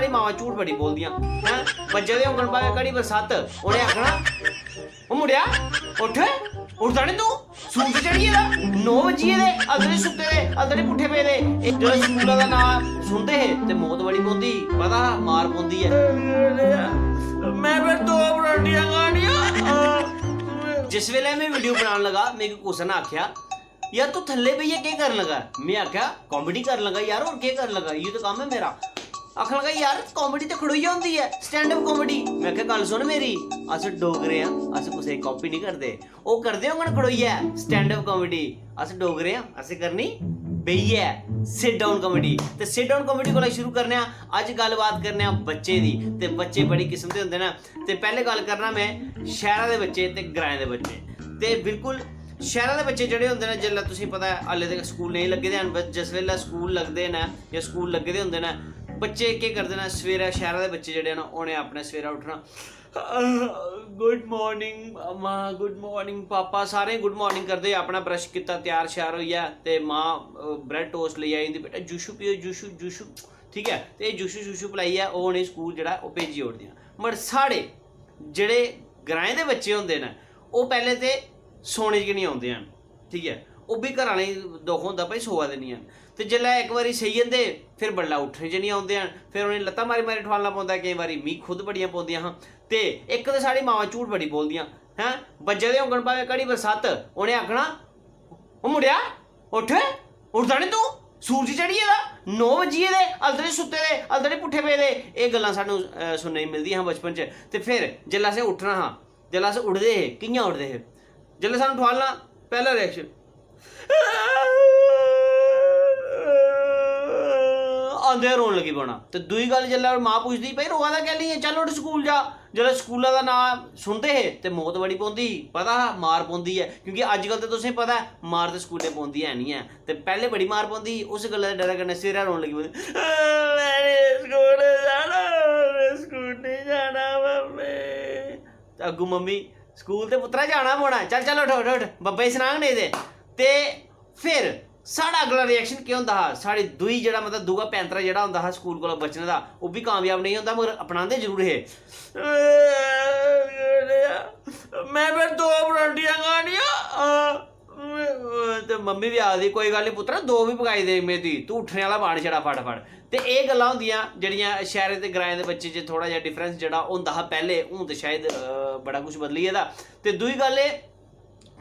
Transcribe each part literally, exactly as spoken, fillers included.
मावां झूठ बड़ी बोलदियां हैं। बज्जे दे होङन भावें घड़ी बरसत, उ'नें आखना, "ओ मुड़ेआ, उठ, उठदा निं तूं? सूरज चढ़ी गेदा, नौ बज्जी गेदे, अल्दरे सुत्ते दे, अल्दरे पुट्ठे पेदे।" एह् जेल्लै स्कूला दा नांऽ सुनदे हे ते मौत बड़ी पौंदी ही, पता हा मार पौंदी ऐ। मैं फिर दो परोटियां खानियां। जिस बेल्लै में वीडियो बनान लगा, मिगी कुसै ने आखेआ, "यार, तू थल्ले बेहियै केह् करन लगा?" में आखेआ, "कामेडी करन लगा यार, होर केह् करन लगा, इ'यो ते कम्म ऐ मेरा।" आखन लगा, "यार, कामेडी ते खड़ोइयै होंदी ऐ, स्टैंड अप कामेडी।" में आखेआ, "गल्ल सुन मेरी, अस डोगरे आं, अस कुसै दी कापी निं करदे। ओह् करदे होङन खड़ोइयै स्टैंड अप कामेडी, अस डोगरे आं, असें करनी बेहियै, सिट डाउन कामेडी।" ते सिट डाउन कामेडी कोला शुरू करने आं। अज्ज गल्लबात करने आं बच्चे दी, ते बच्चे बड़ी किस्म दे होंदे न। ते पैह्ले गल्ल करना में शैह्रा दे बच्चे ते ग्राएं दे बच्चे। ते बिल्कुल शैह्रा दे बच्चे जेह्ड़े होंदे न, जिसलै तुसेंगी पता ऐ, हाल्ले तक स्कूल नेईं लग्गे दे हैन, बस जिस बेल्लै स्कूल लगदे न जां स्कूल लग्गे दे होंदे न, बच्चे केह् करदे न, सवेरै शैह्रा दे बच्चे जेह्ड़े न, उ'नें अपने सवेरै उट्ठना, "गुड मार्निंग मां, गुड मार्निंग पापा", सारें गुड मार्निंग करदे, अपना ब्रश कीता, त्यार श्यार होइयै, ते मां ब्रैड टोस्ट लेई आई जंदी, "बेटा, जूशू पियो, जूशू, जूशू।" ठीक ऐ, ते एह् जूशू शूशू पलाइयै ओह् उ'नेंगी स्कूल जेह्ड़ा ओह् भेजी ओड़दियां। मगर साढ़े जेह्ड़े ग्राएं दे बच्चे होंदे न, ओह् पैह्लें ते सौने च गै निं औंदे हैन, ठीक ऐ, ओह् बी घरै आह्लें गी दुख होंदा, भाई, सोआ दे निं हैन। ते जेल्लै इक बारी सेई जंदे, फिर बडलै उट्ठने च निं औंदे हैन, फिर उ'नेंगी लत्तां मारी मारी ठुआलना पौंदा। केईं बारी मी खुद बड़ियां पौंदियां हां। ते इक ते साढ़ी मावां झूठ बड़ी बोलदियां हैं, बज्जे दे होङन भावें घड़ी बरसत, उ'नें आखना, "ओ मुड़ेआ, उठ, उठदा निं तूं? सूरज चढ़ी गेदा, नौ बज्जी गेदे, अल्दरे सुत्ते दे, अल्दरे पुट्ठे पेदे।" एह् गल्लां सानूं, अ, सुनने गी मिलदियां हां बचपन च। ते फिर जिसलै असें उट्ठना हा, जिसलै अस उठदे हे, कि'यां उठदे हे? जिसलै सानूं ठुआलना, पैह्ला रिएक्शन, आंदे गै रोन लगी पौना। ते दूई गल्ल, जिसलै मां पुछदी, "भाई, रोआ दा कैह्ली ऐ? चल उठ, स्कूल जा।" जिसलै स्कूला दा नांऽ सुनदे हे ते मौत बड़ी पौंदी ही, पता हा मार पौंदी ऐ, क्योंकि अज्जकल ते तुसेंगी पता ऐ, मार ते स्कूलें पौंदी है निं ऐ। ते पैह्लें बड़ी मार पौंदी ही, उस गल्ला दे डरै कन्नै सवेरै रोन लगी पौंदे, "मैं निं स्कूल जाना, मैं स्कूल निं जाना, मम्मी।" ते अग्गूं मम्मी, "स्कूल ते पुत्तरा जाना पौना ऐ, चल, चल, उठ, उठ, उठ, बब्बै गी सनाङ नेईं ते।" ते फिर साढ़ा अगला रिएक्शन केह् होंदा हा? साढ़ी दूई जेह्ड़ा, मतलब, दूआ पैंतरा जेह्ड़ा होंदा हा स्कूल कोला बचने दा, ओह् बी कामयाब नेईं होंदा, मगर अपनांदे जरूर हे। "मैं फिर दो परोटियां खानियां।" ते मम्मी बी आखदी, "कोई गल्ल निं पुत्तरा, दो बी पकाई देङ में तुगी, तूं उट्ठने आह्ला बन छड़ा फटाफट।" ते एह् गल्लां होंदियां जेह्ड़ियां शैह्रें ते ग्राएं दे बच्चे च थोह्ड़ा जेहा डिफरेंस जेह्ड़ा होंदा हा पैह्लें, हून ते शायद, अ, बड़ा कुछ बदली गेदा। ते दूई गल्ल एह्,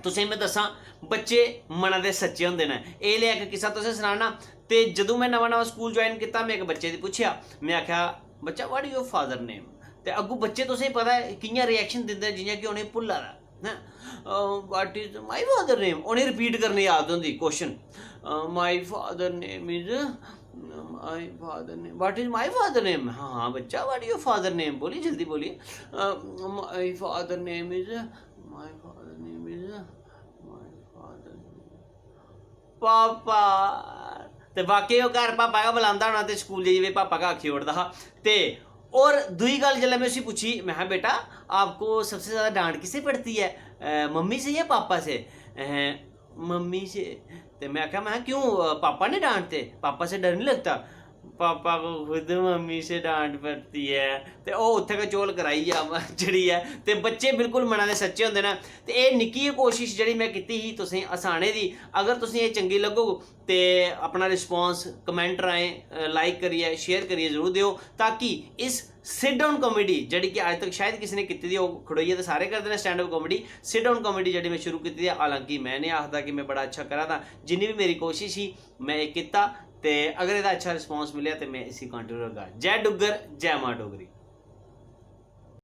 तुसें में दस्सां, बच्चे मना दे सच्चे होंदे न। एह् लेआ इक किस्सा तुसें सनाना। ते जदूं में नमां नमां स्कूल ज्वाइन कीता, में इक बच्चे दी पुच्छेआ, में आखेआ, "बच्चा, what is your father name?" ते अग्गूं बच्चे, तुसें पता ऐ, कि'यां रिएक्शन दिंदे न, जि'यां कि उ'नेंगी भुल्ला दा ऐ। "What is my father name?" उ'नेंगी रिपीट करने दी आदत होंदी question, "My father name is, my father name, what is my father name?" "हाँ, हाँ, बच्चा, what is your father name?" बोलिए, जल्दी बोलिए। "My father name is, my father name is, my father name is पापा।" ते बाकी ओह् घर पापा गै बुलांदा होना ते स्कूल जाइयै बी पापा गै आखी ओड़दा हा। ते होर दूई गल्ल, जिसलै में उसी पुच्छी, में हा, "बेटा, आपको सबसे ज़्यादा डांट किससे पड़ती है, अ, मम्मी से या पापा से?" "अहें, मम्मी से।" ते में आखेआ, "मैं, क्यों, अ, पापा ने डांटते? पापा से डर नहीं लगता?" "पापा को खुद मम्मी से डांट पड़ती है।" ते ओह् उत्थै गै चौल कराई गेआ, जेह्ड़ी ऐ। ते बच्चे बिल्कुल मना दे सच्चे होंदे न। ते एह् निक्की जेही कोशिश जेह्ड़ी में कीती ही तुसेंगी हसाने दी, अगर तुसेंगी एह् चंगी लग्गग ते अपना रिस्पांस कमेंट राहें, अ, लाइक करियै, शेयर करियै जरूर देओ, ताकि इस सिट डाउन कामेडी, जेह्ड़ी कि अज्ज तक शायद किसी ने कीती दी होग, खड़ोइयै ते सारे करदे न stand up comedy, sit down comedy जेह्ड़ी में शुरू कीती दी ऐ, हालांकि में निं आखदा कि में बड़ा अच्छा करा दा, जिन्नी बी मेरी कोशिश ही, में एह् कीता। ते अगर एह्दा अच्छा रिस्पांस मिलेआ ते में इसी कंटिन्यू रखगा। जै डुग्गर, जै मां डोगरी।